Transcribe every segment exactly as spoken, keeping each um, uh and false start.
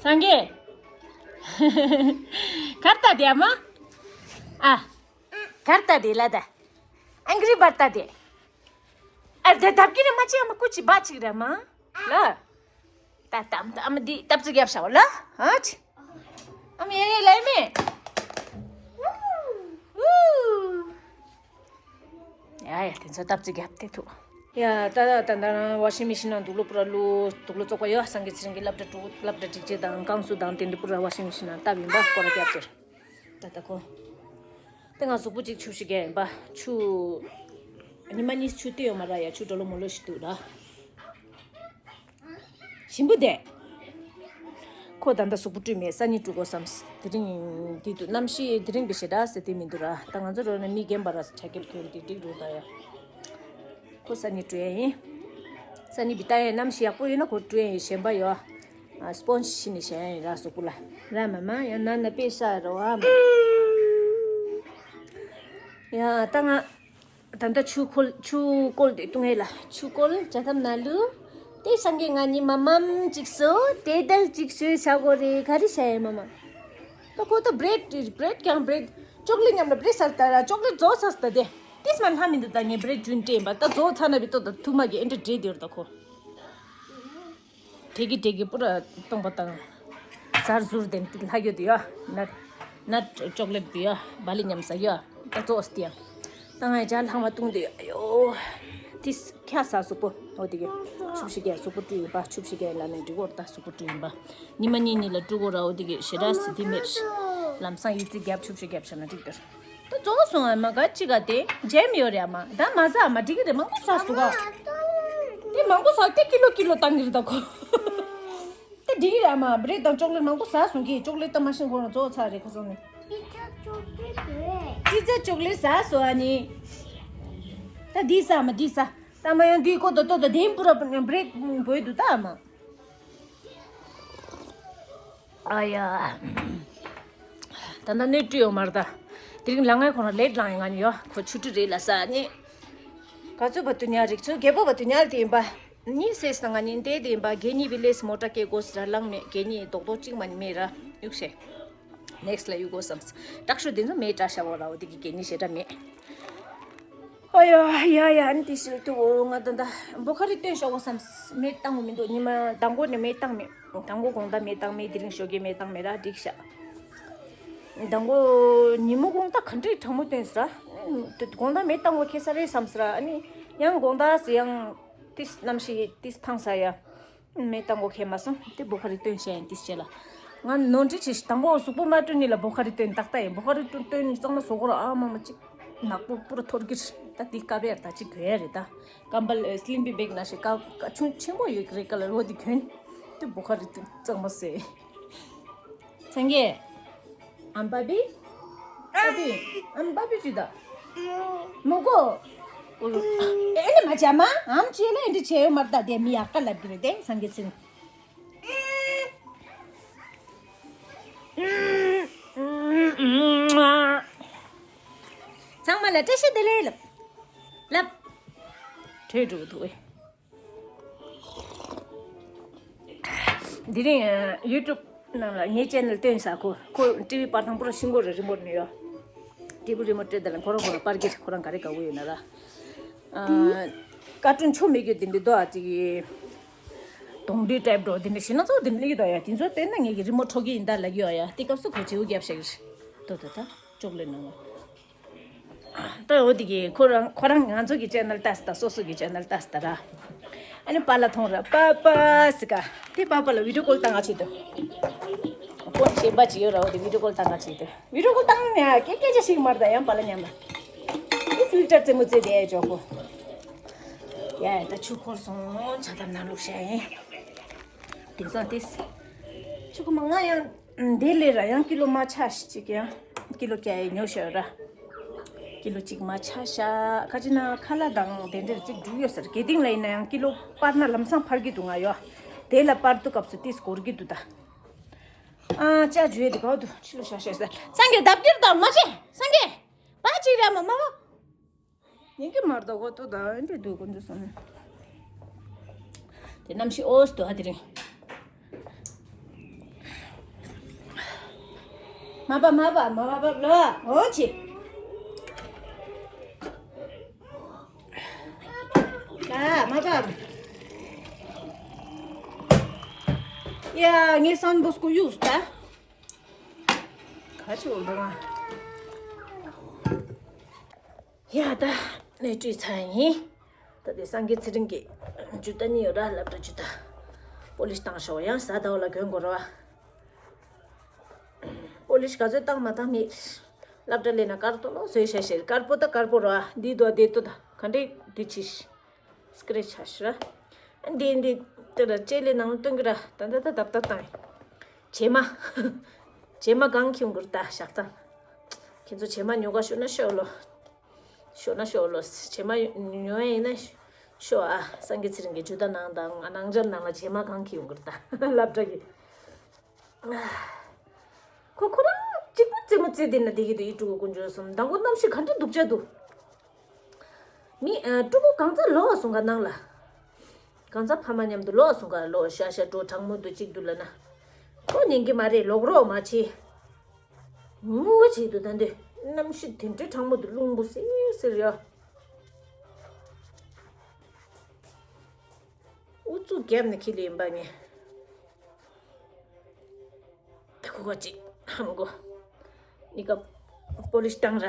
སངས་རྒྱས། གར་ལྟ་དེ་ཨ་མ། ཨ། གར་ལྟ་དེ་ལ་ད། ཨང་ཀི་རི་བར་ལྟ་དེ། ཨ་ད་ལྡབ་ཀྱི་རེ་མ་ཅི་ཨ་མ་ཀུ་ཅི་བ་ཅིག་རེ་མ། ལ། ད་ད་ཨ་མ་འདི་སྟབས་ཅིག་ཡབ་ཤ་བ་ལ། ཧ་ཅི། ཨ་མ་ཡེ་ཡེ་ལ་ཡེ་མེ། ཡ་ཡ་དེ་ཚོ་སྟབས་ཅིག་ཡབ་དེ་ཐུ། ཡ་ད་ད་ད་ད་ཝ་ཤིང་མེ་ཤིན་ནང་དུག་ལོ་པུ་ར་ལུ་དུག་ལོ་བཙོག་པ་ཡོད། སངས་རྒྱས་ཚེ་རིང་གི་སློབ་གྲྭ་དྲུག་སློབ་གྲྭ་སྒྲིག་ཆས་དང་ཀང་སུ་དང་དེ་འདྲ་པུ་ར་ཝ་ཤིང་མེ་ཤིན་ནང་བཏབ་ཡིན་པ་སྐོར་ར་རྒྱབ་ཅེར། ད་ད་ཁོ། དེ་ང་གཟུགས་པོ་གཅིག་ཆུ་ཞིག་གས་ཡིན་པ་ཆུ། ཉི་མ་གཉིས་ཆུ་སྟོད་ཡོད་མ་ར་ཡ་ཆུ་འགྲོ་ལོ་མོ་ལོ་ཞིག་འདུག་ར། ཞིམ་པོ་དེ། ཁོ་ད་ལྟ་གཟུགས་པོ་བཀྲུས་མེད་ས་ནི་བཀྲུ་དགོས་བསམ། དེ་རིང་དེ་དུས་གནམ་གཤིས་དེ་རིང་བི་ཞེ་དྲག་ཟེར་དེ་མི་འདུག་ར། ད་ང་ཚོ་རོ་ན་མི་རྒན་པ་ར་ཆ་ཁེབས་གྱོན་དེ་འགྲིག་འགྲོ་ད་ཡ། ཁོ་ས་ནི་བཀྲུ་ཡ་ཡིན། ས་ནི་བི་ཏ་ཡ་གནམ་གཤིས་ཡག་པོ་ཡོད་ན་ཁོ་བཀྲུ་ཡ་ཡིན་ཞེན་པ་ཡོད། ཨ་སྤོན་ཞི་ནི་ཞེན་ཡ་ཡིན་ར་གཟུགས་པོ་ལ། ར་མ་མ་ཡ་ན་ན་པེ་ཤ་ར་བ་མ། ཡ་ད་ང་། ད་ལྟ་ཆུ་ཁོལ་ཆུ་བསྐོལ་ཏེ་བཏུང་ཡས་ལ། ཆུ་བསྐོལ་ཇ་ཐམ་ན་ལུ། དེ་སང་གེ་ང་གཉིས་མ་མམ་ཅིག་སོ་དེ་དལ་ཅིག་སོས་ཆ་གོ་རེ་ག་རེ་བྱ་ཡས་མ་མ། ད་ཁོ་ད་བྲེད་བྲེད་ཀྱང་བྲེད་ཅོག་ལེ་མཉམ་ལ་བྲེད་ས་ལྟ་ར་ཅོག་ལེ་རྫོགས་ས་ལྟ་དེ། ཏིས་མ་ལྷ་མི་འདུག་ད་ངས་བྲེད་རྒྱུན་སྤྲད་ཡིན་པ་ད་རྫོགས་ཚ་ན་བི་ཏོ་ད་ཐུ་མ་གི་ཨེ་འདྲ་བྲེད་དེ་ཡོད་ད་ཁོ། དེ་གི་དེ་གི་པུ་ར་སྟོང་པ་དང་། ཟར་ཟུར་དེ་ལྷ་ཡོད་དེ་ཡ། ན་ན་ཅོག་ལེབ་དེ་ཡ་བ་ལི་ཉམས་ས་ཡ། ད་ཙོག་སྟེ་ཡ། ད་ང་ཡ་ཇ་ལྷང་བ་བཏུང་དེ་ཡ་ཡོ། ཏིས་ཁྱ་ས་གཟུགས་པོ་འོ་དེ་གི་ཆུབ་ཤི་གས་གཟུགས་པོ་བཀྲུས་ཡིན་པ་ཆུབ་ཤི་གས་ལ་ནས་འགྲིག་གོ་ད་གཟུགས་པོ་བཀྲུས་ཡིན་པ། ཉི་མ་གཉིས་གཉིས་ལ་བཀྲུ་གོ་ར་འོ་དེ་གི་ཞེ་དྲག་སི་དེ་མེད། ལམ་སང་ཡི་ཙི་རྒྱབ་ཆུབ་ཤི་རྒྱབ་ཤ་ན་འགྲིག་དེར། ད་གཙོ་བོ་སོང་ཨ་མ་ག་ཅི་ག་དེ་འཇལ་མི་ཡོད་རེད་ཨ་མ། ད་མ་ཟ་ཨ་མ་འགྲིག་གི་རེད། མང་པོ་ཟ་སུ་ག་དེ་མང་པོ་ཟ་དེ་ཀི་ལོ་ཀི་ལོ་བཏང་གི་རེད་ད་ཁོ། དེ་འགྲིག་གི་རེད་ཨ་མ། བྲེད་དང་ཅོག་ལེ་མང་པོ་ཟ་སོང་གི་ཅོག་ལེ་ད་མ་ཤེས་ཁོ་རང་གཙོ་བོ་ཚ་རེད་ཁ་སང་ནས། ཀི་ཙ་ཅོག་ལེ་ཟ་སོ་ཨ་ནི། ད་འདི་ཟ་ཨ་མ་འདི་ཟ། ད་མ་ཡང་འདི་ཀོ་ད་ཏོ་ད་དེ་པུ་ར་བྲེད་བོད་དུ་ད་ཨ་མ། ཨ་ཡ། ད་ལྟ་སྣོད་བཀྲུས་ཡོད་མ་རེད་ད། དེ་རིང་ལ་ངའི་ཁོ་རང་ལེ་ཊི་ལངས་ཡོད་ང་ནི་ཡོ། ཁོ་ཆུ་ཊི་རེད་ལ་ས་ནི། ག་ཚོད་བ་དུ་ཉལ་རིག་ཚོད་རྒད་པོ་བ་དུ་ཉལ་དེ་ཡིན་པ། ནི་སེས་ན་ང་ནི་འདས་དེ་ཡིན་པ་གད་སྙིགས་བི་ལེས་མོ་ཊ་སྐད་གོ་སི་ར་ལངས་མེད་གད་སྙིགས་རྡོག་རྡོག་གཅིག་མ་ནི་མེད་ར། གཡུག་ཤེ། ནེག་སི་ལ་གཡུག་གོ་བསམ། སྐྲག་ཤོས་དེ་ཚོ་མེད་དྲ་ཤ་བོ་ར་འོ་དེ་གི་གད་སྙིགས་ཞེ་དྲ་མེད། ཨ་ཡ་ཡ་ཡ་ཨ་ནི་དེ་ཞིག་ཏུ་འོ་ང་ད་ད་འབོ་ཁ་རི་སྟོན་ཤོག་གོ་བསམ། མེ་བཏང་གོ་མི་འདུག་ཉི་མ་མདང་དགོང་ནས་མེ་བཏང་མེད། མདང་དགོང་དགོང་དག་མེ་བཏང་མེད་དེ་རིང་ཞོགས་ཀས་མེ་བཏང་མེད་ར་འགྲིག་ཤག་མདང་དགོང་ཉིན་མོ་དགོང་དག་ག་འདྲའི་གྲང་མོ་སྟོན་ཟེར་ར། དགོང་དག་མེ་བཏང་གོ་ཁེ་ས་རེད་བསམ་ཟེར་ར། ཨ་ནི་ཡང་དགོང་དག་ཟེར་ཡང་ཏིས་གནམ་གཤིས་ཏིས་ཐང་ས་ཡ། མེ་བཏང་གོ་ཁེ་མ་སོང་དེ་འབོ་ཁ་རི་སྟོན་ཤེས་ཡིན་ཏིས་ཤེས་ལ། ང་ནོར་འཁྲུལ་ཆེ་ཞིག་དང་པོ་གཟུགས་པོ་མ་བཀྲུས་ནི་ལ་འབོ་ཁ་རི་སྟོན་ཏག་ཏག་ཡིན། འབོ་ཁ་རི་སྟོན་སྟོན་གཙང་མ་བཟོ་གོ་ར་ཨ་མ་མ་ཅིག་ནག་པོ་པུ་ར་ཐོར་གི་རེད་ད། དེ་ཀ་བེར་ད་ཅིག་གོན་ཡ་རེད་ད། ཀམ་པལ་སི་ལིམ་པི་བེག་ན་ཤེ་ཀ་ཀ་ཆུང་ཆེན་པོ་ཡོད་རེད་ཀ་ལ་རོ་དེ་གོན། དེ་འབོ་ཁ་རི་སྟོན་གཙང་མ་ཟེ། སངས་རྒྱས། ཨམ་པ་པི། པ་པི། ཨམ་པ་པི་ཅི་ད། མོ་གོ། ཨེ་ནི་མ་བྱ་མ། ཨམ་ཅི་ལ་ཨེ་འདྲ་བྱས་ཡོད་མ་རེད་ད། དེ་མི་ཡག་ག་ལབ་གི་རེད་དེ་སངས་རྒྱས་ཚེ་རིང་། ཚང་མ་ལ་བཀྲ་ཤིས་བདེ་ལེགས་ལབ། ལབ། བྲོས་འགྲོ་གི་འདུག་ཨེ། དེ་རིང་ཡུ་ཊུབ་ནང་ལ་ངའི་ཅེ་ནལ་བཏོན་ས་ཁོ་ཁོ་ཊི་ཝི་པར་དང་པོ་ར་ཤིང་གོ་ར་རི་མོ་ཊ་ནས་ཡོད། ཊི་ཝི་རི་མོ་ཊ་སྤྲད་ད་ལ་ཁོ་རང་ཁོ་རང་པར་གྱི་ཁོ་རང་ག་རེ་དགའ་བོ་ཡོད་ན་ར། ཀར་ཊུན་ཆོ་མེད་རྒྱུ་དེ་འདྲ་འདུག་ཨ་ཅིག་གདོང་འདྲེ་ཊའིབ་འགྲོ་དེ་འདྲ་ཞིག་ན་ཚོ་དེ་འདྲ་ཡོད་ད་ཡ། དེ་ཚོ་བལྟས་ན་ངེད་ཀྱི་རི་མོ་ཊ་འཕྲོག་གི་ཡིན་ད་ལབ་ཡོད་ཡ། དེ་སྐབས་སུ་ཁོ་བྱེའུ་རྒྱབ་ཤག་གི་རེད་ད། ད་ད་ཅོག་ལེ་ནང་ལ། ད་འོ་དེ་གི་ཁོ་རང་ཁོ་རང་ང་ཚོ་གི་ཅེ་ནལ་ལྟ་སི་ད་སོ་སོ་གི་ཅེ་ནལ་ལྟ་སི་ད་ར། ཨ་ནི་པཱ་ལགས་མཐོང་ར་པཱ་པཱ་ཟེར་ག་དེ་པཱ་པཱ་ལ་བི་ཌིའོ་ཀོལ་བཏང་ག་བྱེད་དོ། ཕོན་གཞན་པ་ཅིག་ཡོད་ར་འོ་དེ་བི་ཌིའོ་ཀོལ་བཏང་ག་བྱེད་དོ། བི་ཌིའོ་ཀོལ་བཏང་ནས་སྐད་སྐད་ཆ་ཞིག་མར་ད་ཡང་པཱ་ལགས་མཉམ་ལ། དེ་ཕིལ་ཊར་རྩེད་མོ་རྩེ་དེ་ཇོ་ཁོ། ཡ་ད་ཆུ་འཁོར་སོང་ཇ་ཐམ་ནང་བླུགས་ཤ་ཡིན། དེང་སང་དེ་ཆུ་ཁོ་མ་ང་ཡང་། དེ་ལས་ར་ཡང་ཀི་ལོ་མ་ཆ་ཞིག་ཅིག་ཡང་ཀི་ལོ་བརྒྱ་ཡི་ཉོ་ཤོག་ར། ཀི་ལོ་གཅིག་མ་ཆ་ཤག་ཁ་ཅིག་ན་ཁ་ལག་དང་དེ་འདྲ་གཅིག་འགྲུལ་ཡོད་ཟེར། དགེ་ལྡིང་ལ་ཡིན་ན་ཡང་ཀི་ལོ་སྤར་ན་ལམ་སང་འཕར་གི་འདུག་ང་ཡོ། དེ་ལ་སྤར་དུས་སྐབས་སུ་ཏིས་འགོར་གི་འདུག་ད། ཨ་ཅག་ཇུ་ཡེ་དེ་ག་བ་འདུག་ཕྱི་ལོ་ཤག་ཤག་ཟེར། སངས་རྒྱས་ལྡབ་ཀྱིར་དང་མ་བྱེད་སངས་རྒྱས། བ་ཅིག་ར་མ་མ་བ། ཉན་གི་མ་རེད་ད་གོ་ཏོ་ད་འདྲེ་འདུག་གོ་འདུག་སོང་། དེ་གནམ་གཤིས་ཨོ་སི་དུ་ཧ་དེ་རིང་། མ་བབ་མ་བབ་མ་བབ་ལོ། འོ་ཆི། ཨ་མ་བབ། ཡ་ངས་སན་བོ་སྐུ་ཡུག་ད། ཁ་ཆེ་འོ་འདུག་ཨ། ཡ་ད་ནས་བཀྲུས་ཚར་ཡིན། ད་དེ་སངས་རྒྱས་ཚེ་རིང་གི་ཇུ་ཏ་ནི་ཡོད་ར། སློབ་གྲྭ་ཇུ་ཏ། པོ་ལིཤ་བཏང་ཤོག་ཡང་གཟའ་ཟླ་བ་ལ་གྱོན་དགོས་ར་བ། པོ་ལིཤ་ག་ཚོད་བཏང་མ་བཏང་མེད། སློབ་གྲྭ་སླེབས་ན་དཀར་པོ་ལོ་བཟོས་བྱས་བྱས། དཀར་པོ་ད་དཀར་པོ་ར། འདི་དོ་དེ་དོ་ད་ག་འདྲས་འདི་ཆི་ཤི། སྐྲ་ཆ་ཤི་ར། འདི་འདི་དེ་ར་ལྕེ་ལེ་ནང་ལ་སྟོན་གི་ར། ད་ད་ད་ད་ད་བཏང་། བྱེ་མ། བྱེ་མ་གང་ཁྱོང་གི་ར་ད་ཞག་ད། ཁྱེད་ཚོ་བྱེ་མ་ཉོ་ག་ཤོད་ན་ཤོད་ལོ། ཤོད་ན་ཤོད་ལོ། བྱེ་མ་ཉོ་ཡ་ཡིན་ན་ཤོད་ཨ། སངས་རྒྱས་ཚེ་རིང་གི་ཇུ་ཏ་ནང་དང་ནང་འཇམ་ནང་ལ་བྱེ་མ་གང་ཁྱོང་གི་ར་ད་སློབ་གྲྭ་གི། ཁོ་ཁོ་རང་གཅིག་པུ་རྩེད་མོ་རྩེ་བསྡད་ན་བསྡད་ཀྱི་འདུག་ཡི་ཕྲུ་གུ་དཀོན་མཆོག་གསུམ། མདང་དགོང་གནམ་གཤིས་ག་འདྲ་སྡུག་ཅག་འདུག་མི་ཨ་ཕྲུ་གུ་གང་ཚ་ལོག་སོང་ག་ནང་ལ། གང་ཚ་ཕ་མ་མཉམ་དུ་ལོག་སོང་ག་ལོག་ཤ་ཤ་འགྲོ་གྲང་མོ་འདུག་གཅིག་འདུག་ལབ་ན། ཁོ་ཉན་གི་མ་རེད། ལོག་རོགས་མ་བྱེད། ངུ་བ་བྱེད་འདུག་ད་འདི་གནམ་གཤིས་དེ་འདྲའི་གྲང་མོ་འདུག་རླུང་བུ་སིར་སིར་ཡ། ཨུ་ཚུགས་བརྒྱབ་ནས་ཁྱེར་ལེ་ཡིན་པ་ངས། ད་ཁུ་ཁ་ཅིག་ཧམ་གོ། ནི་ཀ་པོ་ལིཤ་བཏང་ར།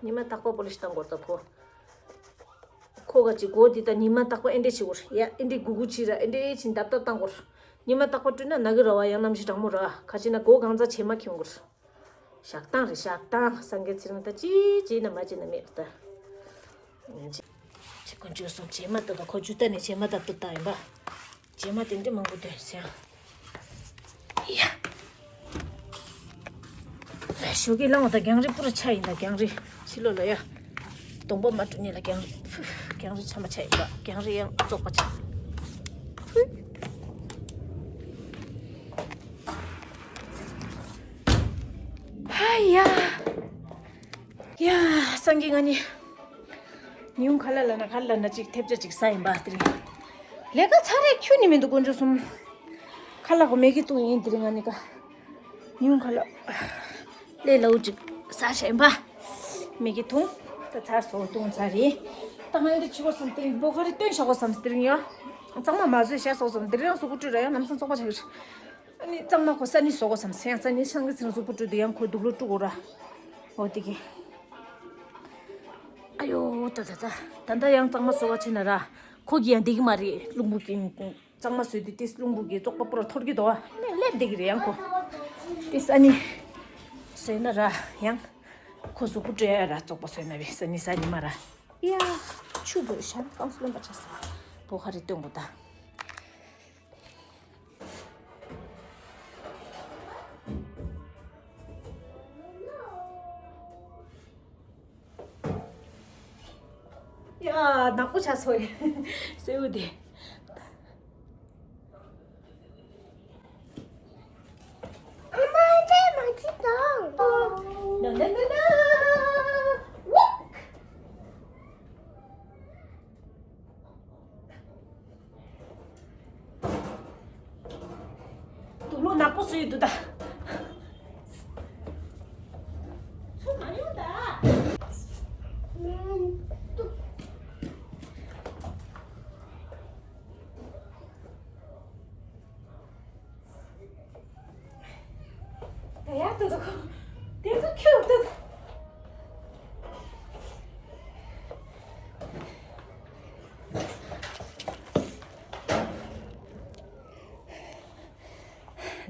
ཉི་མ་རྟག་པར་པོ་ལིཤ་བཏང་དགོས་ད་ཕོ། ཁོ་ཁ་ཅིག་གོ་འདི་ད་ཉི་མ་རྟག་པར་ཨེ་འདྲས་བྱེད་དགོས་ཡ། ཨེ་འདྲས་གུ་གུ་བྱེད་ར། ཨེ་འདྲས་བྱེད་འདབ་འདབ་བཏང་དགོས། ཉི་མ་རྟག་པར་བཀྲུས་ན་ན་གི་ར་བ་ཡང་གནམ་གཤིས་གྲང་མོ་ར། ཁ་ཅིག་ན་གོ་གང་ཚ་བྱེ་མ་ཁྱོང་དགོས། ཞག་དང་རེད་ཞག་དང་། སངས་རྒྱས་ཚེ་རིང་ད་ཅི་ཅི་ན་མ་ཅི་ན་མེད་ད། ཅི་དཀོན་མཆོག་གསུམ། བྱེ་མ་ད་ད་ཁོ་ཇུ་ཏ་ནས་བྱེ་མ་ད་ད་ད་ཡིན་པ། བྱེ་མ་དེ་འདྲ་མང་པོ་འདུག་ཟེར། ཡ། ཞོགས་ཀས་ལངས་བ་ད་རྒྱང་རིང་པོ་རུ་ཆ་ཡིན་ད་རྒྱང་རིང་ཕྱི་ལོགས་ལ་ཡ། གདོང་པ་མ་བཀྲུས་ཉིད་ལ་རྒྱང་རིང་། ཕུ། རྒྱང་རིང་ཆ་མ་ཆ་ཡིན་པ། རྒྱང་རིང་ཡང་བཙོག་པ་ཆ། ཕུ། ཧ་ཡ། ཡ། སངས་རྒྱས་ང་ནི། ཉིན་གུང་ཁ་ལག་ལ་ན་ཁ་ལག་ན་ཅིག་ཐེབས་ཆ་ཅིག་ཟ་ཡིན་པ་དེ་རིང་། ལས་ཀ་ཚར་རེ་ཁྱོན་ནས་མི་འདུག་དཀོན་མཆོག་གསུམ། ཁ་ལག་གོ་མེ་གི་བཏུང་ཡིན་དེ་རིང་ང་ནི་ཀ། ཉིན་གུང་ཁ་ལག་ལས་ལའུ་ཅིག་ཟ་བྱས་ཡིན་པ། མེ་གི་བཏུང་། ད་ཚར་སོང་བཏུང་ཚར་རེད། ད་ང་འདི་ཆུ་བ་སོང་དེ་རིང་བོ་ཁ་རེ་སྟོན་བྱ་གོ་བསམ་དེ་རིང་ཡ། གཙང་མ་མ་བཟོས་བྱས་སོང་བསམ་དེ་རིང་ཡང་གཟུགས་པོ་བཀྲུས་ར་ཡང་ལམ་སང་བཙོག་པ་ཆགས་ཀྱི་རེད། ཨ་ནི་གཙང་མ་ཁོ་ས་ནི་བཟོ་དགོས་བསམ་སེང་ས་ནི་སངས་རྒྱས་ཚེ་རིང་གཟུགས་པོ་བཀྲུས་དུས་ཡང་ཁོ་དུག་ལོག་བཀྲུ་དགོས་ར། འོ་དེ་གི། ཨ་ཡོ་ད་ད་ད་ད་ད་ཡང་གཙང་མ་བཟོ་བ་བྱས་ན་ར། ཁོ་གི་ཡང་འདི་གི་མ་རེད། རླུང་བུ་གི་གཙང་མ་བཟོས་དུས་དེ་རླུང་བུ་གི་བཙོག་པ་པོ་ར་འཐོར་གི་འདུག་ཨ། ནི་སླེབས་བསྡད་གི་རེད་ཡང་ཁོ། དེ་ས་ནི་བཟོས་ན་ར་ཡང་། ཁོ་གཟུགས་པོ་བཀྲུ་ཡ་ར་བཙོག་པ་བཟོས་ན་བས་ས་ནི་ས་ནི་མ་ར། ཡ། ཆུ་བོ་ཤ་ནི་གང་སུ་ལོན་པ་ཆ་ས། བོ་ཁ་རེ་སྟོན་དགོས་ད། ཡ། ནག་པོ་ཆགས་སོང་། སེའུ་དེ། ཨ་མ་དེ་མ་ཅི་དང་། ན་ན་ན་ན། ཝོག་དུག་ལོག་ནག་པོ་བཟོས་ཡོད་འདུག་ད། ཚུར་མ་ཡོང་ད། ད་ཡར་ཏོ་ཏོ་ཁོ། དེ་ཚོ་ཁྱོད་ཏོ་ཏོ།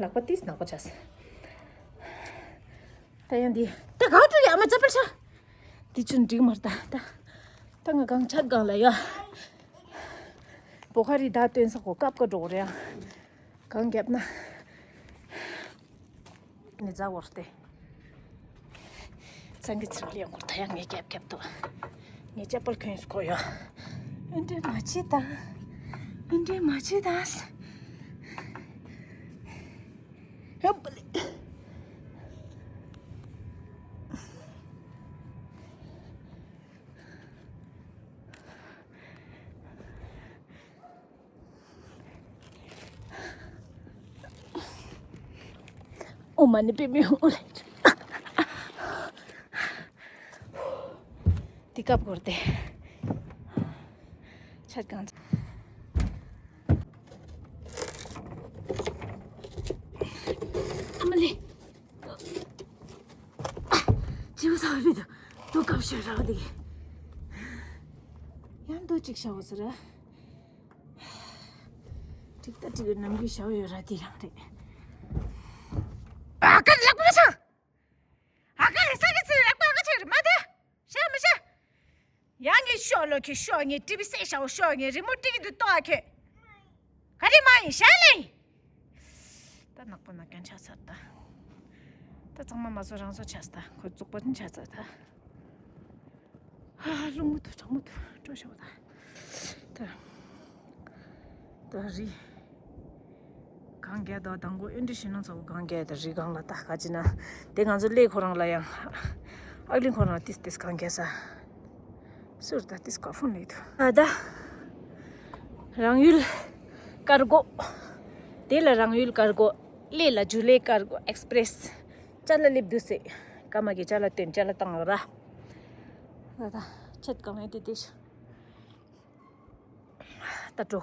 ལག་པ་ཏིས་ནག་པོ་ཆགས། ད་ཡང་འདི། ད་ག་འགྲོ་ཡ་མ་ཅབ་པར་ཆ། འདི་ཆུ་འགྲིག་མར་ད་ད། ད་ང་གང་ཆ་གང་ལ་ཡ། བོ་ཁ་རི་ད་སྟོན་ས་གོ་སྐབས་ཀ་འགྲོ་རེ་ཡ། གང་རྒྱབ་ན། ནི་ཛ་བོར་ཏེ། སངས་རྒྱས་ཚེ་རིང་ལ་ཡང་འཁོར་ད་ཡང་ངས་རྒྱབ་རྒྱབ་ཏུ། ངས་ཅབ་པར་གོན་སྐོ་ཡོ། ཨིན་དྲེ་མ་ཆི་ད། ཨིན་དྲེ་མ་ཆི་ད། ཧབ་ལེ། མ་ཎི་པད་མའི་འོག་ལ། དེ་སྐབས་འགོར་ཏེ། ཆད་གང་། ཨ་མ་ལེ། ཅིའུ་ས་རི་དུ་དུ་སྐབས་ཤོད་ར་བ་དེ། ཡང་དུ་ཅིག་ཤ་བོ་ཟེར། ཅིག་ད་ཅིག་ནམ་རྒྱུན་ཤ་བོ་ཡོད་ར་དེ་རང་རེད། ཨ་ཀ་ལག་པ་ཆང་། ཨ་ཀ་ལེ་ས་གི་ཚི་ལག་པ་ཨ་ཀ་ཆང་རེད་མ་དེ། ཤ་མི་ཤ། ཡང་ངས་ཤོག་ལོ་ཁྱེད་ཤོག་ངས་ཏི་བི་སེ་ཤ་བོ་ཤོག་ངས་རི་མོ་ཏི་གི་དུ་ཏོ་ཨ་ཁྱེད། ག་རེ་མ་ཡིན་ཤ་ལེ། ད་ནག་པོ་ནག་རྐྱང་ཆགས་ཚར་ད། ད་ཚང་མ་མ་བཟོ་རང་བཟོ་ཆགས་ད་ཁོ་བཙོག་པ་ནི་ཆགས་ཚར་ད། ཧ་ཧ་རླུང་མུ་ཐུ་གྲང་མུ་ཐུ་སྤྲོ་ཤོག་ད། ད་ད་རི་གང་རྒྱ་དང་དང་པོ་ཨེ་འདྲི་ཤི་ནང་ཚོ་གང་རྒྱ་དང་རི་གང་ལ་ད་ག་ཅི་ན་དེ་ང་ཚོ་ལས་ཁོ་རང་ལ་ཡང་ཨག་ལིང་ཁོ་རང་ཏིས་ཏིས་གང་རྒྱ་ས། སུར་ད་ཏིས་ཀ་ཕོན་ལེ་དུ། ཨ་ད། རང་ཡུལ་ཀར་གོ། དེ་ལ་རང་ཡུལ་ཀར་གོ། ལེ་ལ་ཇུ་ལེ་ཀར་གོ་ཨེགས་པི་རེ་སི། ཅ་ལ་ལེབ་དུ་སེ། ཀ་མ་གི་ཅ་ལ་སྟོན་ཅ་ལ་བཏང་ཡོད་ར། ད་ད་ཆད་གང་ཡོད་དེ་དེ་ཤ། ད་འགྲོ།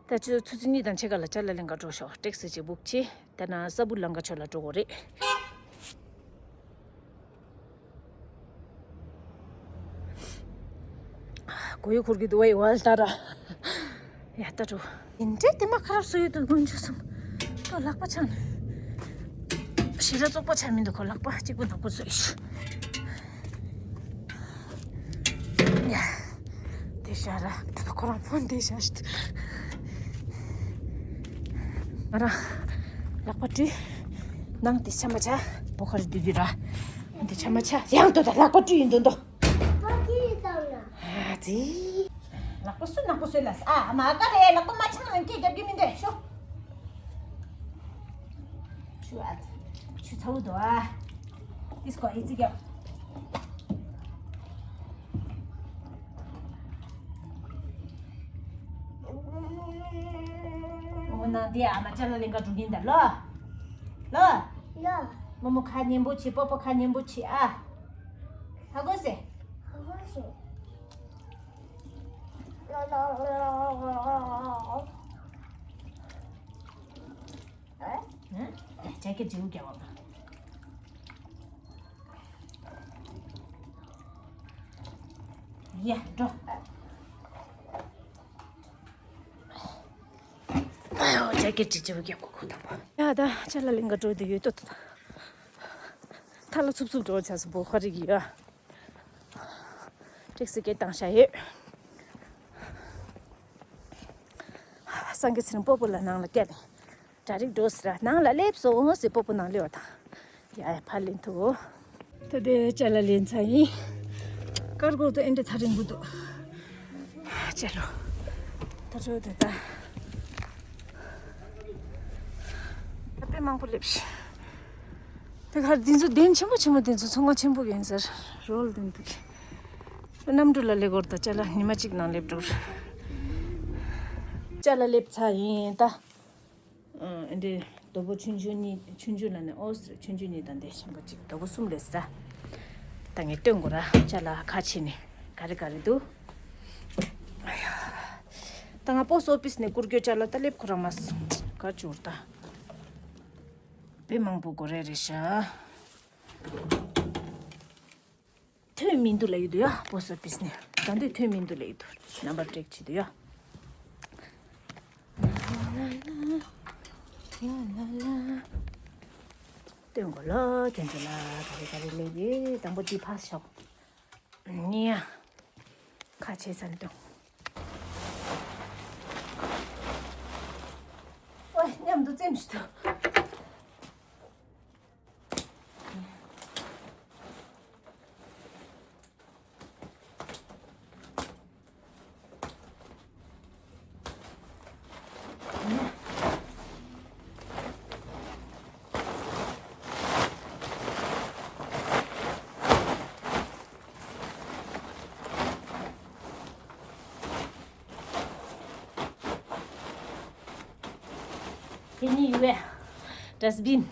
ད་ཆུ་ཚོད་གཉིས་དང་ཕྱེད་ཀ་ལ་ཅ་ལ་གླིང་ག་འགྲོ་ཤོག་ཊེག་སི་ཅིག་བུག་བྱེད། ད་ན་ས་བུ་ལང་ག་ཆོ་ལ་འགྲོ་གོ་རེད། གོ་ཡུ་ཁུར་གི་དུ་བའི་ཝལ་ཏ་ར། ཡ་ད་འགྲོ། ཡིན་འདྲེ་དེ་མ་ཁ་རབ་སོ་ཡོད་དུ་དགོན་ཆུ་སོང་། ད་ལག་པ་ཆང་ནས། ཞེ་དྲག་བཙོག་པ་ཆ་མི་འདུག་ཁོ་ལག་པ་གཅིག་པུ་ནག་པོ་བཟོས་ཤག་ཡ། དེ་ཤ་ར་ཁོ་རང་ཕོན་དེ་ཤ་ཤི། ང་རང་ལག་པ་བཀྲུས། ནང་དེ་ཆ་མ་ཆ་བོ་ཁར་བསྡུས་རྒྱུ་ར། དེ་ཆ་མ་ཆ་ཡང་དོ་ད་ལག་པ་བཀྲུས་ཡིན་དོ་འདོ། ཨ་ཙི། ལག་པ་སུ་ནག་པོ་བཟོས་ལ་ཨ་མ་ཀ་རེ་ལག་པ་མ་ཆང་ལ་སྐད་རྒྱབ་རྒྱུ་མི་འདོད་ཤོ། ཆུ་ཨ་ཆུ་ཚ་བོ་འདུག་ཨ། ཏིས་ཀོ་ཨི་ཙི་རྒྱབ། མོ་ནང་དེ་ཨ་མ་ཅ་ལ་ལེན་ག་འགྲོ་གིན་ད་ལོ། ལོ། ལོ། མོ་མོ་ཁ་ཉན་པོ་བྱེད་པོ་པོ་ཁ་ཉན་པོ་བྱེད་ཨ། ཧ་གོ་སེ། ཧ་གོ་སེ། ཇེ་ཀེ་ཇིའུ་རྒྱ་བ། ཡ་འགྲོ། ཇེ་ཀེ་ཇི་ཇིའུ་རྒྱ་གོ་གོ་དང་པོ། ཡ་ད་ཅ་ལ་གླིང་ག་འགྲོ་དུ་ཡོད་ཏོ་ཏོ། ཐ་ལ་འཚུབ་འཚུབ་འགྲོ་བྱ་སུ་བོ་ཁ་རི་གི་ཡ། ཏེག་སི་སྐད་བཏང་བྱ་ཡོད། སངས་རྒྱས་ཚེ་རིང་སྤོ་བོ་ལ་ནང་ལ་བསྐྱལ། གྲ་རིག་འགྲོ་ཟེར་ནང་ལ་སླེབས་སོང་ཟེར་སྤོ་བོ་ནང་སླེབས་པ་དང་། ཡ་ཡ་ཕར་ལེན་ཐུབ། ད་དེ་ཅ་ལ་ལེན་ཚར་ཡིན། ཀར་གོ་དུ་ཨེ་འདྲ་ཐག་རིང་པོ་འདུག་ཅ་ལོ། ད་ཚོད་དུ་ད། ད་དཔེ་མང་པོ་སླེབས་ཤག་དེ་གར་འདི་ཚོ་གདན་ཆེན་པོ་ཆེན་པོ་འདི་ཚོ་ཚོང་ཁང་ཆེན་པོ་ཡིན་ཟེར་རོལ་འདུག་འདུག་གནམ་གྲུ་ལ་སླེབས་སྐོར་དང་ཅ་ལ་ཉི་མ་གཅིག་ནང་སླེབས་འགྲོ། ཅ་ལ་སླེབས་ཚར་ཡིན་ད། ཨ་འདི་རྡོ་པོ་ཆུང་ཆུང་གཉིས་ཆུང་ཆུང་ལ་ནི་ཨོ་ཟེར་ཆུང་ཆུང་གཉིས་དང་འདི་ཆེན་པོ་གཅིག་རྡོ་པོ་གསུམ་ལས་ཟེར། ད་ངས་སྟོན་དགོས་ར་ཅ་ལ་ཁ་ཕྱེ་ནས་ག་རེ་ག་རེ་འདུག་ཨ་ཡ། ད་ང་པོ་སི་ཨོ་ཕི་སི་ནས་བསྐུར་རྒྱུ་ཅ་ལ་ད་སླེབས་ཁོ་རང་མ་སོང་ག་ཅུར་ད། དཔེ་མང་པོ་དགོས་རེད་རེད་ཤག་ཐོན་མི་འདུག་ལབ་ཡོད་དུ་ཡ་པོ་སི་ཨོ་ཕི་སི་ནས་ད་འདོད་ཐོན་མི་འདུག་ལབ་ཡོད་དུ་ནམ་བར་ཀྲེག་བྱེད་དུ་ཡ། སྟོན་གོ་ལོ་ཁྱོད་ཚོ་ལ་ག་རེ་ག་རེ་ལས་ཡོད་དང་པོ་དེ་ཕ་ཤོག་ཉིའ། ཁ་ཆེ་ཚན་དུ། ཨོ་མཉམ་དུ་བཙེམ་ཞིག་ཏུ། དེ་ནི་ཡུ་བེ། ཌ་སི་བིན།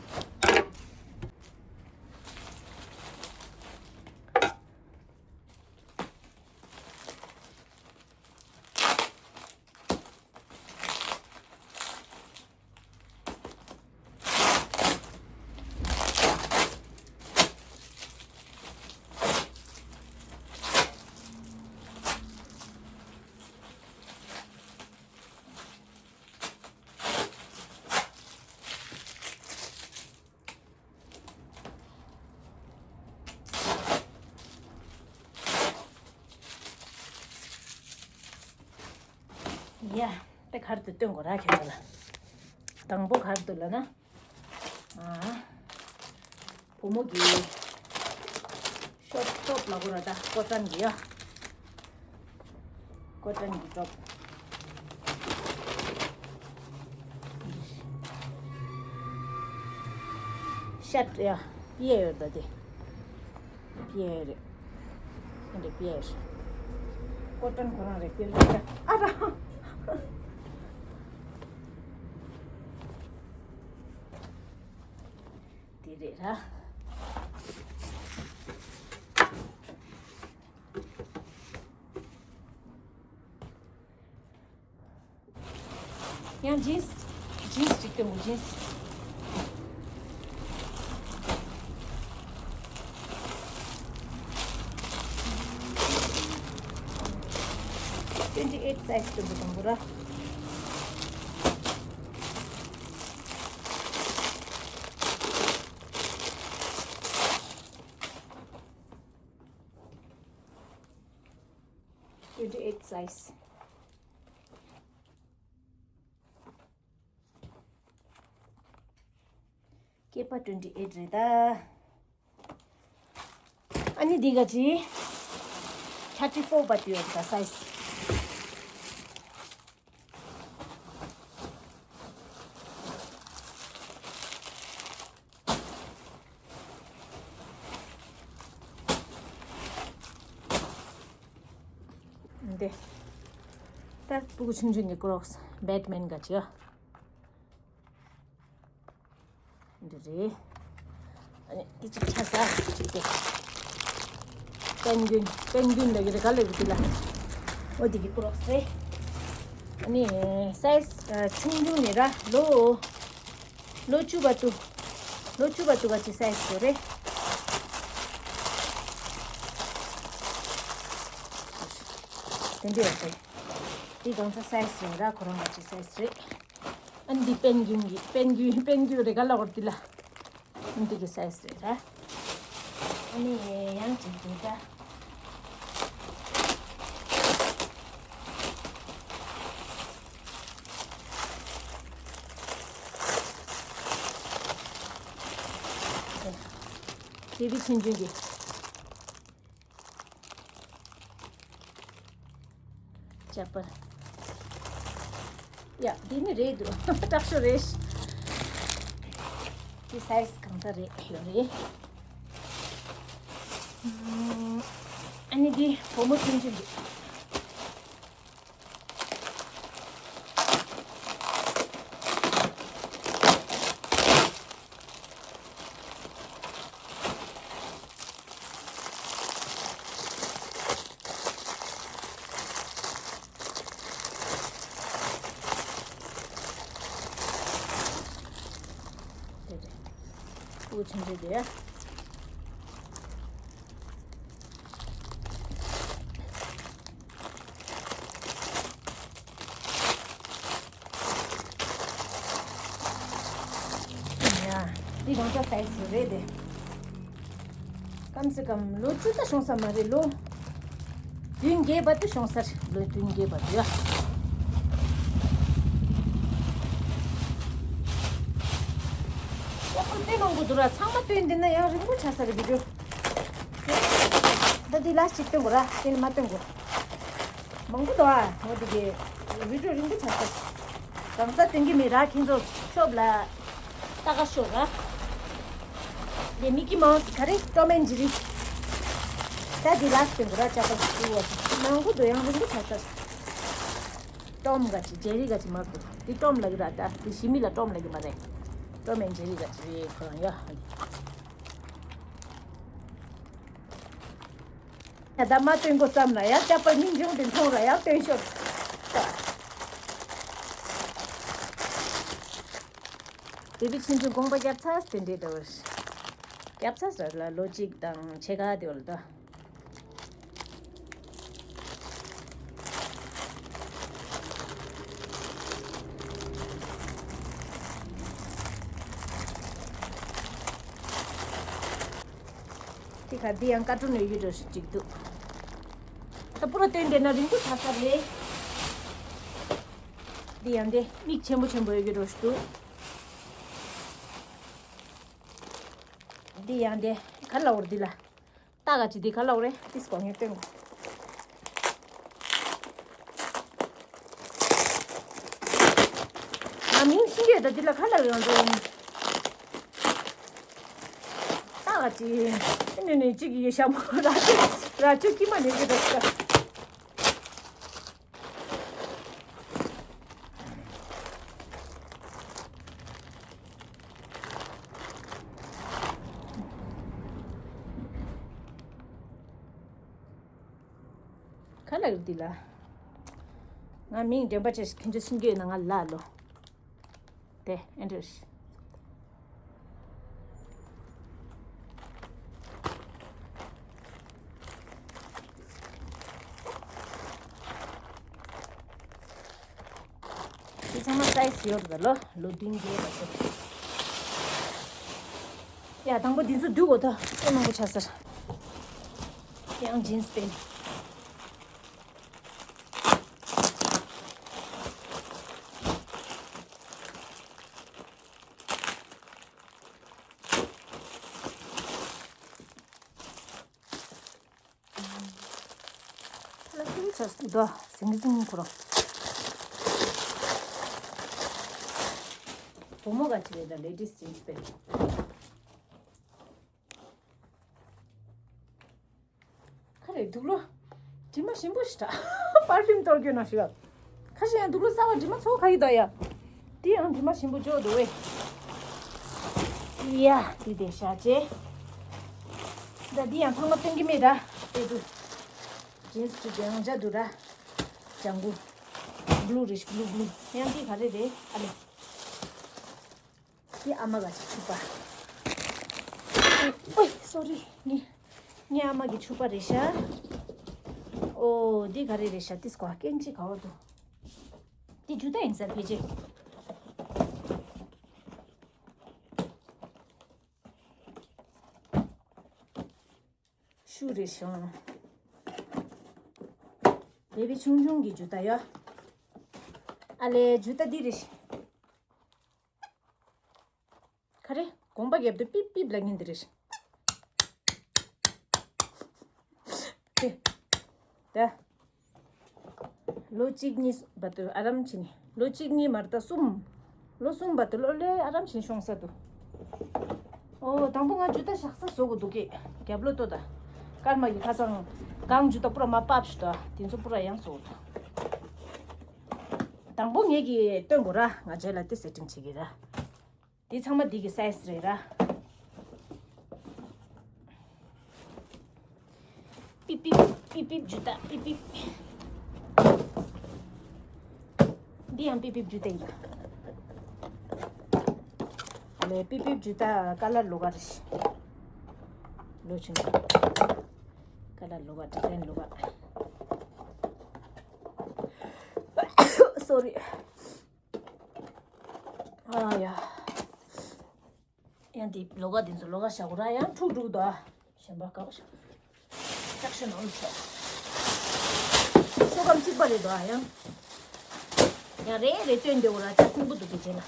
ཡ། དེ་གར་དུ་སྟོན་དགོས་ར་ཁྱོད་ཚོ་ལ། དང་པོ་གར་དུ་ལ་ན། ཨ། བུ་མོ་གི་ཤོབ་ཤོབ་ལ་གོ་ར་ད་ཀོ་ཊོན་གི་ཡ། ཀོ་ཊོན་གི་ཊོབ། ཤརཊ་ཡ། པི་ཡ་ཡོད་ད་དེ། པི་ཡ་རེད། འདི་པི་ཡ་རེད། ཀོ་ཊོན་ཁོ་རང་རེད་པི་ཡ་རེད། ཨ་ར། དེ་རེད་ར། ཡང་ཇིན་སི། ཇིན་སི་ཅིག་སྟོན་དགོས་ཇིན་སི། ཊུ་ཝེན་ཊི་ཨེཊ་སའི་ཛི་སྟོན་དགོས་དང་པོ་ར། ཊུ་ཝེན་ཊི་ཨེཊ་སའི་ཛི། སྐེད་པ་ཊུ་ཝེན་ཊི་ཨེཊ་རེད་ད། ཨ་ནི་འདི་ག་ཅི། ཐར་ཊི་ཕོར་བ་དུ་ཡོད་ད་སའི་ཛི། འདི། ད་སྤུ་གུ་ཆུང་ཆུང་གི་ཀོ་རོག་སི་བེ་ཊི་མེན་ག་ཅི་ཡ། འདི་རེད། ཨ་ནི་འདི་གཅིག་ཆ་ས་གཅིག་དེ། པེན་གུན། པེན་གུན་ལ་ཡོད་རེད་ག་ལ་ཡོད་དེ་ལ། འོ་དེ་གི་ཀོ་རོག་སི་རེད། ཨ་ནི་སའི་ཛི་ཆུང་ཆུང་ནས་ར་ལོ། ལོ་བཅུ་བར་དུ། ལོ་བཅུ་བར་དུ་ག་ཅི་སའི་ཛི་ཡོད་རེད། དེ་འདྲ་ཡོད་རེད། འདི་གང་ཚ་སའི་ཛི་ཡོད་ར་ཁོ་རང་ག་ཅི་སའི་ཛི་རེད། ཨ་འདི་པེན་གུན་གྱི་པེན་གུན་པེན་གུན་རེ་ག་ལ་འོར་འདི་ལ། འདི་གི་སའི་ཛི་རེད་ར། ཨ་ནི་ཡང་ཅིག་འདི་ད། དེ་བི་ཆུང་ཆུང་གི། ཅག་པ། ཡ། འདི་ནི་རེད་འདུག་སྐྲག་ཤོས་རེད། འདི་སའི་ཛི་གང་ཚ་རེད་ཡོད་རེད། ཨ་ནི་འདི་བུ་མོ་ཆུང་ཆུང་འདུག་དེ་རེད། སྤུ་གུ་ཆུང་ཆུང་དེ། ཡ། འདི་རང་ཚ་སའི་ཛི་རེད་དེ། ཀམ་སེ་ཀམ་ལོ་བཅུ་ད་ཤོང་ས་མ་རེད་ལོ། བདུན་བརྒྱད་བར་དུ་ཤོང་ས་རེད་ལོ་བདུན་བརྒྱད་བར་དུ་ཡ། ཡག་པོ་དཔེ་མང་པོ་འདུག་ར་ཚང་མ་སྟོན་བསྡད་ན་ཡང་རིང་པོ་ཆགས་ས་རེད་བི་ཌིའོ། ད་འདི་ལ་གཅིག་སྟོན་དགོས་ར་དེ་ནི་མ་སྟོན་དགོས། མང་པོ་འདུག་ཨ། འོ་དེ་གི་བི་ཌིའོ་རིང་པོ་ཆགས་སོང་། གང་ས་སྟོན་གི་མེད་ར་ཁྱེད་ཚོ་ཤོབ་ལ་ལྟ་ག་ཤོག་ར། དེ་མི་ཀི་མའོ་སི་ག་རེ་ཊོམ་ཨེན་ཇེ་རི། ད་དེ་ལ་སྟོན་གི་ར་ཅག་པ་ཞིག་བ་ཞིག་མང་པོ་འདུག་ཡང་རིང་པོ་ཆགས་སོང་། ཊོམ་ག་ཅི་ཇེ་རི་ག་ཅི་མ་གོ་དེ་ཊོམ་ལ་གི་ར་ད་དེ་ཞི་མི་ལ་ཊོམ་ལ་གི་མ་རེད། ཊོམ་ཨེན་ཇེ་རི་ག་ཅི་རེད་ཁོ་རང་ཡ། ད་ལྟ་མ་སྟོན་དགོས་བསམ་ལ་ཡང་ཅག་པ་སྙིང་རྗེ་མོ་དེ་མཐོང་ར་ཡང་སྟོན་ཤོག་དེ་བི་ཆུང་ཆུང་དགོངས་པ་བརྒྱབ་ཚར་དེ་འདྲའི་འདྲ་བར། བརྒྱབ་ཚར་ཟེར་ལ་ལོ་གཅིག་དང་ཕྱེད་ཀ་དེ་བར་ལ་ད། དེ་ག་འདི་ཡང་ཀ་ཊུན་ནས་ཡོད་འགྲོ་ཞིག་ཅིག་འདུག་ད་པུ་ར་སྟོན་བསྡད་ན་རིང་པོ་ཆགས་ས་རེད། འདི་ཡང་འདི་མིག་ཆེན་པོ་ཆེན་པོ་ཡོད་ཀྱི་འགྲོ་ཞིག་འདུག་འདི་ཡང་འདི་ག་ལ་འོར་འདི་ལ། ལྟ་ག་ཅི་འདི་ག་ལ་འོར་རེད། ཏིས་གོ་ངེ་སྟོན་གོ། ང་མིང་ཤིང་གི་ད་འདི་ལ་ག་ལ་ཡོང་འགྲོ་ཡིན། ལྟ་ག་ཅི། ཨེ་ནི་ནི་གཅིག་གི་ཞྭ་མོ་ར་ཅོ་ར་ཅོ་ཀི་མ་ནི་གི་ད་ཅི། ག་ལ་ཡོད་འདི་ལ། ང་མིང་འདྲེན་པ་ཆེ་ཁྱེད་ཚོ་ཤིང་གི་ཡོད་ན་ང་ལ་ལོ། དེ་ཨེ་འདྲ་ཞིག་འདི་ཚང་མ་སའི་ཛི་ཡོད་རེད་ལོ། ལོ་བདུན་བརྒྱད་ལ་ཚོ། ཡ་དང་པོ་འདི་ཚོ་བསྡུ་དགོས་ད། ཨེ་མང་པོ་ཆགས་ས་རེད། ཡང་ཇིན་སི་པེན། ལ་ཀིང་ཆ་སི་དོ་ཟིང་གི་ཟིང་ཁོ་རང་བུ་མོ་ག་ཅི་རེད་ད། ལེ་ཌིས་ཇིན་སི་པེན། ཁ་རེ་དུག་ལོ། དྲི་མ་ཞིམ་པོ་ཞིག་ད། པར་ཕིའུམ་གཏོར་རྒྱུ་ན་ཞིག་ལ། ཁ་ཤས་ཡང་དུག་ལོ་གསར་བ་དྲི་མ་ཚོ་ཁ་ཡི་ད་ཡ། དེ་ཡང་དྲི་མ་ཞིམ་པོ་འཇོག་འདུག་བས། ཡ་དེ་དེ་ཤ་ཅེ། ད་དེ་ཡང་ཚང་མ་སྟོན་གི་མེད་ད། དེ་དུ། ཇིན་སི་དྲི་དེ་ཡང་འཇའ་དུ་ར། ལྗང་གུ། བླུ་རེ་ཤི་བླུ་བླུ། ཡང་དེ་ག་རེ་རེད་ཨ་ལེ། འདི་ཨ་མ་ག་ཅིག་ཕྱུ་པ། ཨོའི་སོ་རི། ངའི་ངའི་ཨ་མ་གི་ཕྱུ་པ་རེད་ཤག་ཨོ་འདི་ག་རེ་རེད་ཤག་ཏིས་ཀོ་སྐྱེན་ཅི་ག་བ་འདུག་འདི་ཇུ་ཏ་ཡིན་ས་ཕལ་ཆེར། ཤུ་རེད་ཤག་བེ་བི་ཆུང་ཆུང་གི་ཇུ་ཏ་ཡ། ཨ་ལེ་ཇུ་ཏ་འདི་རེད་ཤག་ག་རེ། གོམ་པ་རྒྱབ་དུས་པིབ་པིབ་ལབ་མཁན་དེ་རེད། དེ། ད། ལོ་གཅིག་གཉིས་བར་དུ་ཨ་རམ་བྱས་ནས། ལོ་གཅིག་གཉིས་མ་རེད་ད་གསུམ། ལོ་གསུམ་བར་དུ་ལོ་ལོས་ཨ་རམ་བྱས་ནས་ཤོང་ས་འདུག་ཨོ་དང་པོ་ང་ཇུ་ཏ་བཞག་ས་བཟོ་དགོས་འདུག་གས། རྒྱབ་ལོ་ལྟོས་ད། སྐར་མ་གི་ཁ་སང་གང་ཇུ་ཏ་པུ་ར་མ་པབ་ཞུ་ད། དེ་ཚོ་པུ་ར་ཡང་བཟོ་དགོས་འདུག་དང་པོ་ངེད་ཀྱིས་སྟོན་དགོས་ར། ང་རྗེས་ལ་དེ་སེ་ཊིང་བྱེད་ཀྱི་ར། འདི་ཚང་མ་འདི་གི་སའི་ཛི་རེད་ར། པིབ་པིབ་པིབ་པིབ་ཇུ་ཏ་པིབ་པིབ། འདི་ཡང་པིབ་པིབ་ཇུ་ཏ་ཡིན་པ། ཨ་ལེ་པིབ་པིབ་ཇུ་ཏ་ཀ་ལར་ལོགས་ཀ་རེད། ལོ་ཆུང་ཀ་ལར་ལོགས་ཀ་ཌི་ཛའིན་ལོགས་ཀ། སོ་རི། ཨ་ཡ། ཡང་འདི་ལོགས་ཀ་འདི་ཚོ་ལོགས་ཀ་བཞག་གོ་ར། ཡང་འཁྲུག་འཁྲུག་དོ། གཞན་པ་དཀའ་བ་ཞིག་ལྕགས་ཤ་ནང་ཆོག་ཤོག་སྒམ་གཅིག་པ་རེད་དོ། ཡང་། ཡང་རེ་རེ་སྟོན་འདེའུ་ར་ཅག་སྲིན་པོ་འདུག་གི་རྗེས་ལ།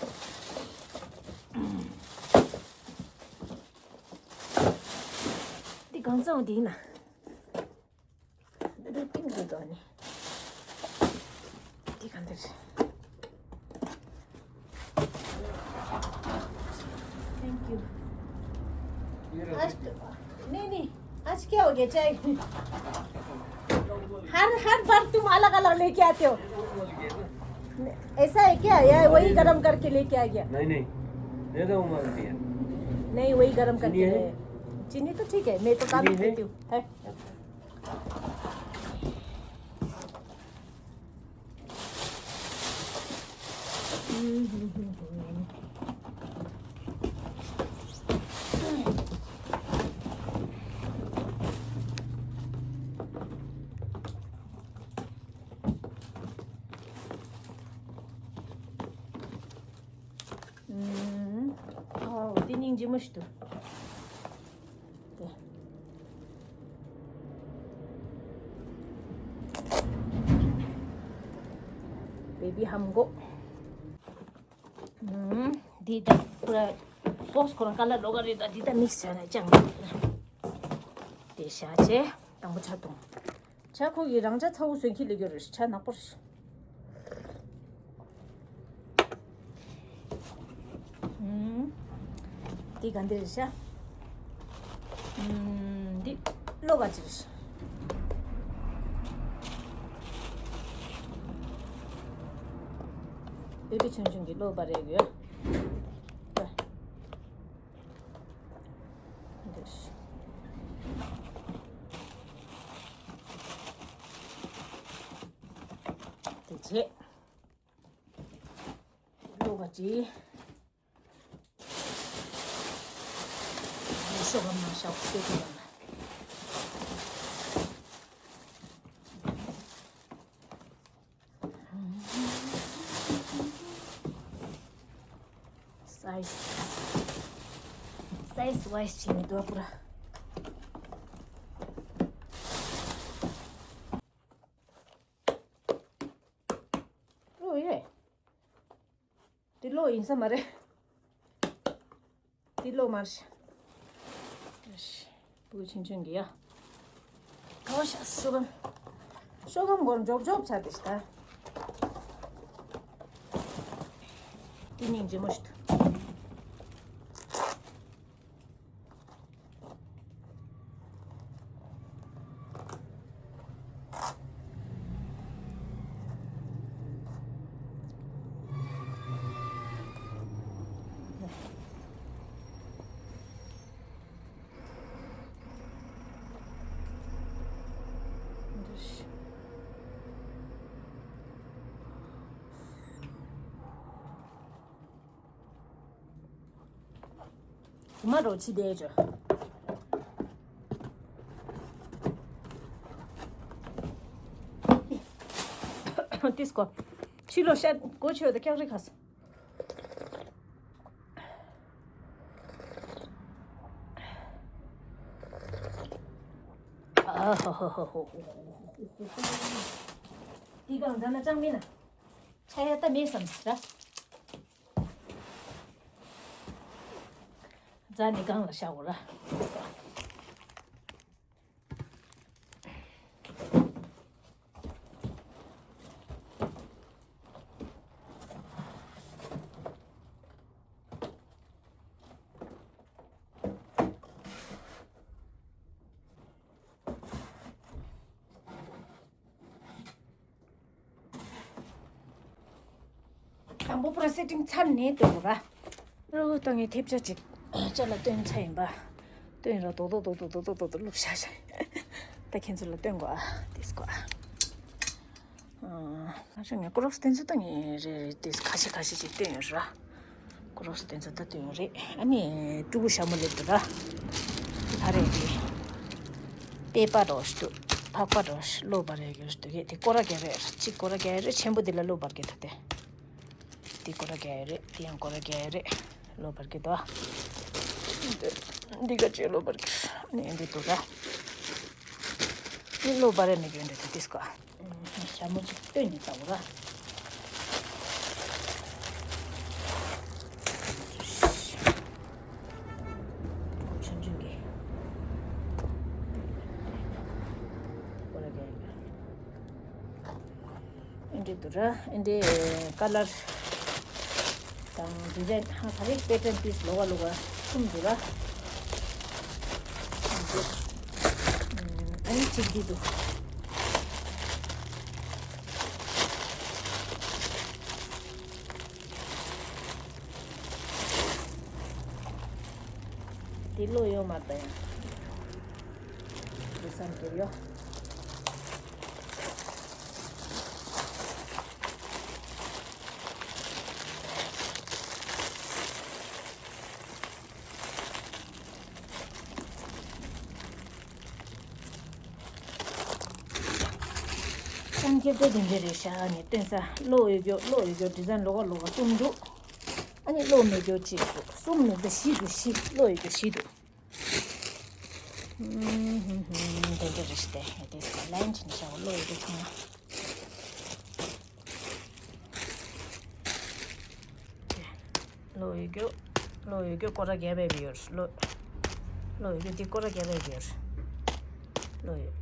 འདི་གང་ཚང་འདི་ཡིན་ན། འདི་ཏིང་གི་དོ་ནི། འདི་གང་འདིར། Thank you. आज तो, नहीं, नहीं, आज क्या हो गया? चाय। हर, हर बार तुम अलग-अलग लेके आते हो। ऐसा है क्या? या वही गरम करके लेके आ गया? नहीं, नहीं। दे दो, उमर भी है। नहीं, वही गरम करके चीनी है? ले। चीनी तो ठीक है, मैं तो कम ही पीती हूँ। है? ཨོ་དེ་སྙིང་རྗེ་མོ་ཞིག་འདུག་དེ། བེ་བི་ཧམ་གོ། ཨུམ། འདི་ད་ཁོ་ར་སོགས་ཁོ་རང་ཀ་ལར་ལོགས་ཀ་རེད། ད་འདི་ད་མིག་སི་བྱས་ནས་བཅངས་ཡོད། དེ་བཞག་བྱས་དང་པོ་ཆ་བཏུང་། ཆ་ཁོ་ཡི་རང་ཆ་ཚ་བོ་སོན་ཁྱི་ལས་གྱུར་ཆ་ནག་པོ་རེད། ཨུམ། འདི་ག་འདི་རེད་ཤག་ཨུམ། འདི་གློ་ག་ཅི་རེད་ཤག་བེ་བི་ཆུང་ཆུང་གི་གློ་བ་རེད་ཡོད། འདི་རེད་ཤག་དེ་རྗེས་གློ་ག་ཅི། ཤོག་གམ་ནང་ཤོག་སྐད་དུ་ལ། སའི་སི། སའི་སི་ཝའི་སི་བྱས་ནས་འདུག་པ། ཨོ་ཡེ། འདི་གློ་ཡིན་ས་མ་རེད། འདི་གློ་མ་རེད། བུ་ཆུང་ཆུང་གི་ཡ། ག་བ་ཤ་ཤོ་གམ། ཤོ་གམ་སྒོར་འཇོབ་འཇོབ་ཚར་དེ་ཤ། འདི་སྙིང་རྗེ་མོ་ཞིག་འདུག་ཟི་མ་རོ་ཕྱི་བསྡད་ཅོ། ཏིས་ཀོ། ཕྱི་ལོ་ཤ་གོ་ཆོད་དེ་ཀྱག་རི་ཁ་སོ། ཨ་ཧོ་ཧོ་ཧོ་ཧོ། འདི་གང་ཟ་ན་ཅང་མིན་ན། ཆ་ཡ་ད་མེད་བསམ་སི་ར། རྫ་ནི་གང་ལ་ཤ་འོ་ར། དང་པོ་པུ་ར་སེ་ཊིང་ཚར་ནས་འདུག་ར། རོ་ད་ངས་ཐེབས་ཆ་ཅིག་ཅ་ལག་བཏོན་ཚར་ཡིན་པ། བཏོན་ར་རྡོག་རྡོག་རྡོག་རྡོག་རྡོག་རྡོག་རྡོག་བླུགས་བཞག་བཞག་ད་ཁྱེད་ཚོ་ལ་སྟོན་དགོས་ཨ། ཏིས་ཀོ་ཨ། ཨ་ང་ཚོ་ངས་ཀོ་རོགས་དེ་ཚོ་ད་ངས་རེ་རེ་ཏིས་ཁ་ཤས་ཁ་ཤས་ཅིག་བཏོན་ཡོད་ར། ཀོ་རོགས་དེ་ཚོ་ད་བཏོན་ཡོད་རེད། ཨ་ནི་ཕྲུ་གུ་ཞྭ་མོ་སླེབས་འདུག་ར། ད་རེད་དེ། པེ་པ་རོ་ཞིག་འདུག་ཕག་པ་རོ་ཞིག་གློ་བ་རེ་ཡོད་འདུག་གས་དེ་ཀོ་ར་རྒྱག་རེད། གཅིག་ཀོ་ར་རྒྱག་རེད། ཆེན་པོ་དེ་ལ་གློ་བར་གྱི་ད་དེ། དེ་ཀོ་ར་རྒྱག་རེད། དེ་ཡང་ཀོ་ར་རྒྱག་རེད། གློ་བར་གྱི་ད། འདི་ག་ཅེ་གློ་བར་གྱི་ནི་འདི་འདུག་ར། འདི་གློ་བར་མི་གྱོན་འདི་ད་ཏིས་ཀོ། ཞྭ་མོ་གཅིག་བཏོན་ནས་བཏང་ར། ཆུང་ཆུང་གི། ཨེ་འདྲས་འདུག་ར། ཨེ་འདྲས་ཀ་ལར་དང་ཌི་ཛའིན་ཧ་ག་རེ་པེ་ཊན་པིས་ལོ་ག་ལོ་ག་གསུམ་འདུག་ར། ཨ་ནི་གཅིག་འདི་འདུག་འདི་ལོ་ཡོད་མ་རེད་ད་ཡང་། འདི་བསམ་གྱི་ཡོད། སང་ཁྱེར་ཏེ་དེ་འདྲ་རེད་ཤག་ནས་སྟོན་ས། གློག་ཡོད་རྒྱུ་གློག་ཡོད་རྒྱུ་ཌི་ཛའིན་ལོ་ག་ལོ་ག་གསུམ་འདུག་ཨ་ནི་གློག་མེད་རྒྱུ་གཅིག་འདུག་གསུམ་མེད་པ་བཞི་འདུག་བཞི། གློག་ཡོད་རྒྱུ་བཞི་འདུག་ཧུམ་ཧུམ་ཧུམ། དེ་འདྲ་རེད་ཤག་དེ་ངས་དེ་ལན་བྱས་ནས་བཞག་གློག་ཡོད་རྒྱུ་ཚང་མ། ལོ་ཡོད་རྒྱུ། ལོ་ཡོད་རྒྱུ་སྐོར་ར་བརྒྱབ་པའི་ཡོད་རེད། ལོ། ལོ་ཡོད་རྒྱུ་འདི་སྐོར་ར་བརྒྱབ་པའི་ཡོད་རེད། ལོ་ཡོད།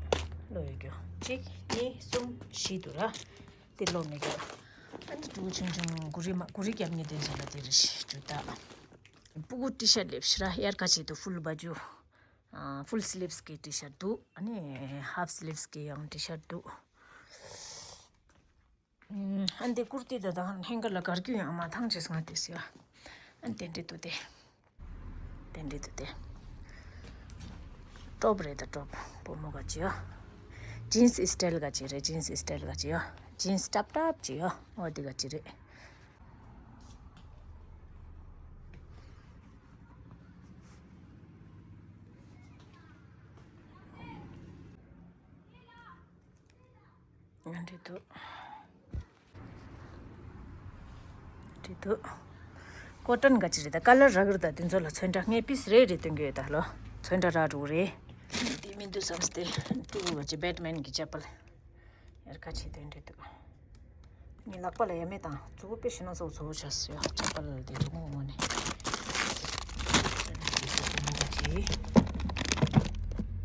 ལོ་ཡོད་རྒྱུ། གཅིག་གཉིས་གསུམ་བཞི་འདུག་ར། འདི་ལོ་མེད་རྒྱུ། ཨ་ནི་ཕྲུ་གུ་ཆུང་ཆུང་གུ་རི་མ་གུ་རི་རྒྱབ་ངེས་དེ་ཚོ་ལ་དེ་རེད་ཞུ་ད། སྤུ་གུ་ཊི་ཤར་ལེབ་ཤི་ར་དབྱར་ཁ་ཆེད་དུ་ཕུལ་བ་རྒྱུ། ཨ། ཕུལ་སི་ལིབ་སི་གི་ཊི་ཤར་འདུག་ཨ་ནི་ཧབ་སི་ལིབ་སི་གི་ཡང་ཊི་ཤར་འདུག་ཨ་འདི་ཀུར་ཏི་དེ་དང་ཧེང་གར་ལ་གར་རྒྱུ་ཡང་མ་ཐང་ཆེས་ང་དེ་སི་ཡ། ཨ་དེ་འདྲེ་དུ་དེ། དེ་འདྲེ་དུ་དེ། ཊོབ་རེད་ད་ཊོབ་བུ་མོ་ག་ཅི་ཡ། ཇིན་སི་སི་ཊལ་ག་ཅི་རེད། ཇིན་སི་སི་ཊལ་ག་ཅི་ཡ། ཇིན་སི་ཊབ་ཊབ་ཅི་ཡ། འོ་དེ་ག་ཅི་རེད། ང་འདྲེ་དུ། འདྲེ་དུ། ཀོ་ཊོན་ག་ཅི་རེད་ད། ཀ་ལར་རག་རེད་ད། དེ་ཚོ་ལ་ཚོན་ཁྲ་ངས་པིས་རེ་རེ་སྟོན་གྱི་ཡོད་ད་ལོ། ཚོན་ཁྲ་རག་འགྲོ་གི་རེད། དེ་མི་འདུག་བསམ་སྟེ་ཕྲུ་གུ་ག་ཅི་བེ་ཊི་མེན་གི་ཅ་པལ། དབྱར་ཁ་ཆེད་དུ་འདྲེ་དུ། ངའི་ལག་པ་ལ་ཡ་མེད་དང་མཛུ་གུ་དཔེ་ཞེ་ན་ཚོ་ཚོ་བྱ་སོ་ཡ། ཅ་པལ་དེ་ཚོ་ངོ་ངོ་ནས།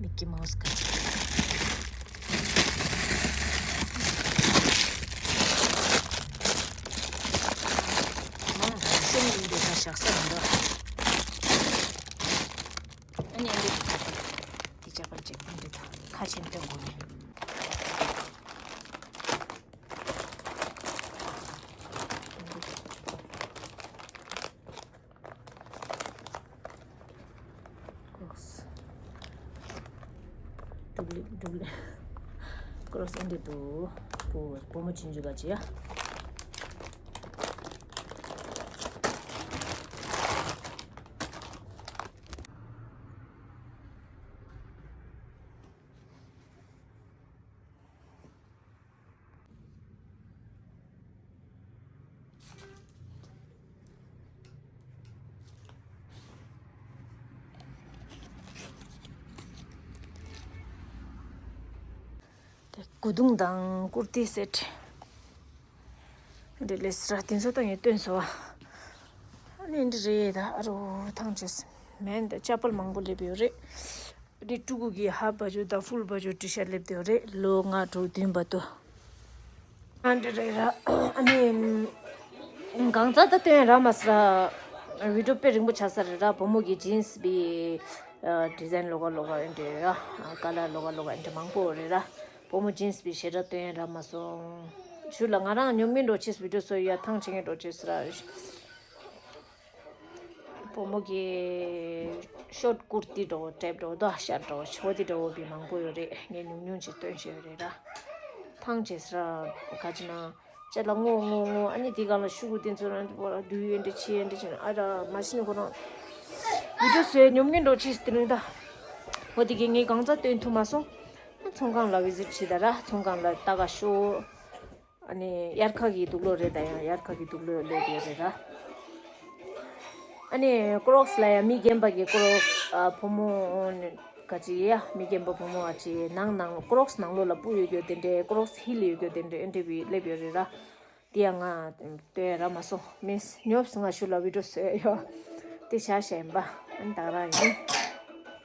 མིག་ཀི་མའུ་སི་ག་ཅི། མང་ཤོང་ཡིན་པའི་ཁ་ཤག་ས་མི་འདུག་ཨ་ནི་ཨ་འདི་ཅ་པལ། འདི་ཅ་པལ་ཅིག་འདི་དང་ཁ་ཆེམས་སྟོན་དགོས་ནས། ཀོ་རོག་སི། ཌུབ་ལི་ཌུབ་ལི། ཀོ་རོག་སི་ཨེ་འདྲེ་དུ། བུ་བུ་མོ་ཆུང་ཆུང་ག་ཅི་ཡ། དེ་སྐུ་གདུང་དང་ཀུར་ཏི་སེ་ཊི། འདི་ལས་སྲ་དེ་ཚོ་ད་ངས་སྟོན་སོང་བ། ཨ་ནི་འདི་རེད་ད། ཨ་རོ་ཐང་ཆད་མེད་འདི། ཅ་པལ་མང་པོ་སླེབས་ཡོད་རེད། འདི་ཕྲུ་གུ་གི་ཧབ་བ་ཇོ་དང་ཕུལ་བ་ཇོ་ཊི་ཤར་སླེབས་དེ་རེད། ལོ་ལྔ་དྲུག་བདུན་བར་དུ། ཨ་འདྲ་རེད་ར། ཨ་ནི་གང་ཚ་ད་སྟོན་ར་མ་སི་ར། བི་ཌིའོ་དཔེ་རིང་པོ་ཆགས་ས་རེད་ར། བུ་མོ་གི་ཇིན་སི་བི་ཌི་ཛའིན་ལོག་ག་ལོག་ག་ཨེ་འདྲ་ར། ཀ་ལར་ལོག་ག་ལོག་ག་ཨེ་འདྲ་མང་པོ་རེད་ར། བུ་མོ་ཇིན་སི་བི་ཞེ་དྲག་སྟོན་ར་མ་སོང་། ཞུ་ལ་ང་རང་ཉོབ་ངེས་འགྲོ་ཆེས་བི་ཌིའོ་སོ་ཡ་ཐང་ཆེ་ངེས་འགྲོ་ཆེས་ར། བུ་མོ་གི་ཤོར་ཊི་ཀུར་ཏི་འདྲ་བོ་ཊེབ་འདྲ་བོ་དོ་ཤར་ཊི་འདྲ་བོ་ཆོ་དི་འདྲ་བོ་བི་མང་པོ་ཡོད་རེད། ངས་ཉུང་ཉུང་ཅིག་སྟོན་ཤེས་ཡོད་རེད་ར། ཐང་ཆད་ར་ག་ཅི་ན་ཅེ་ལ་ངོ་ངོ་ངོ་ཨ་ནི་དེ་ག་ལ་ཤུ་གུ་དེ་ཚོ་རང་དུ་བར་དུ་ཡོད་འདྲ་ཆེ་འདྲ་ཆེ་ཨ་ར་མ་ཤི་ནི་ཁོ་རང་བི་ཌིའོ་སོ་ཡ་ཉོབ་ངེས་འགྲོ་ཆེས་དེ་རིང་ད། འོ་དེ་གི་ངས་གང་ཚ་སྟོན་ཐུབ་མ་སོང་། ཚོང་ཁང་ལ་བི་ཛིཊ་བྱེད་ད་ར། ཚོང་ཁང་ལ་ལྟ་ག་ཤོག་ཨ་ནི་དབྱར་ཁ་གི་དུག་ལོག་རེད། ད་ཡང་དབྱར་ཁ་གི་དུག་ལོག་སླེབས་ཡོད་རེད་ར། ཨ་ནི་ཀོ་རོག་སི་ལ་ཡང་མི་རྒན་པ་གི་ཀོ་རོག་སི་ཨ་བུ་མོ་ག་ཅི་ཡ། མི་རྒན་པ་བུ་མོ་ཨ་ཅི་ནང་ནང་ཀོ་རོག་སི་ནང་ལོགས་ལ་སྤུ་ཡོད་རྒྱུ་དེ་འདྲའི་ཀོ་རོག་སི་ཧི་ལ་ཡོད་རྒྱུ་དེ་འདྲའི་ཨེ་འདྲ་བི་སླེབས་ཡོད་རེད་ར། དེ་ཡང་ང་ལྟོས་ར་མ་སོང་། མིས་ཉོབ་སི་ང་ཤུ་ལ་བི་ཌིའོ་སོ་ཡ་ཡོད་དེ་བྱ་ཞན་པ་ཨ་ནི་ད་ར་ཡིན།